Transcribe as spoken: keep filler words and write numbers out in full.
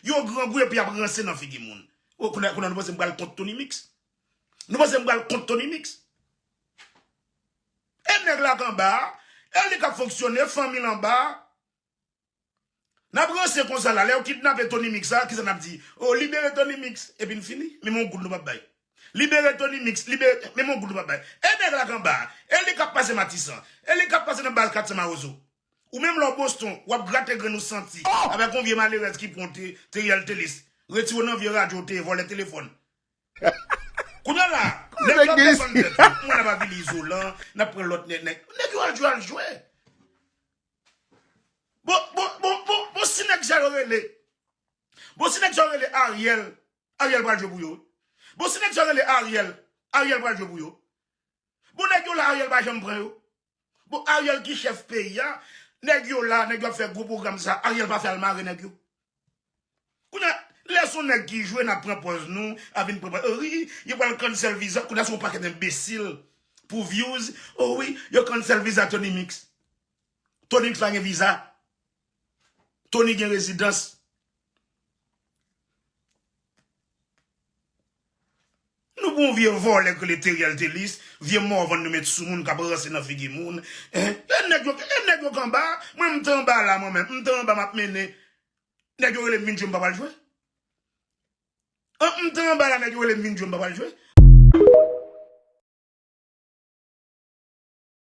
Yo grangou epi y ap ranse nan figi moun. O, kounye a, kounye a nou panse m pral kont Tony Mix? Nou panse m pral kont Tony Mix? E nèg la k anba a, e li k ap fonksyone, fanmi l anba a. N ap ranse konsa la, lè yo kidnape Tony Mix la, kisa n ap di? O, libere Tony Mix, epi n fini. Menm yon goud nou p ap bay. Libere Tony Mix, libere, menm yon goud nou p ap bay. E nèg la k anba a, e li k ap pase Matisan, e li k ap pase nan baz kat san Mawozo. Ou menm lè w Boston, w ap grate grenn ou santi, avèk yon vye malerèz ki pran w te, Teriel Telis. Retire w nan vye radyo w te ye, vòlè telefòn. Kounye a la, nèg yo ap desann tèt yo. Mwen n ap avili Izolan, n ap pran lòt nèg, nèg. Nèg yo al jwe, al jwe. Bon, bon, bon, bon, bon, si nèg sa yo rele. Bon, si nèg sa yo rele Ariel, Ariel pral jwe pou yo. Bon, si nèg sa yo rele Ariel, Ariel pral jwe pou yo. Bon, nèg yo la, Ariel pa janm pran yo. Bon, Ariel ki chèf peyi a, nèg yo la, nèg yo ap fè gwo pwogram sa, Ariel pa fè al mare nèg yo. Kounye a, lè se yon nèg ki jwe, n ap pran pòz nou, a vin pran pòz. O wi, yo pral cancel viza. Kounye a, se yon pakèt enbesil pou views. O wi, yo cancel viza Tony Mix. Tony Mix pa gen viza. Tony gen rezidans. Nou pou yon vye vòlè k rele Teriel Telis, vye mòvann nou met sou moun k ap ranse nan figi moun. Hein? E nèg yo, e nèg yo k anba, mwen m t anba la mwen menm, m t anba m ap mennen. Nèg yo rele m vin jwe m pa pral jwe. An, m t anba la, nèg yo rele m vin jwe m pa pral jwe.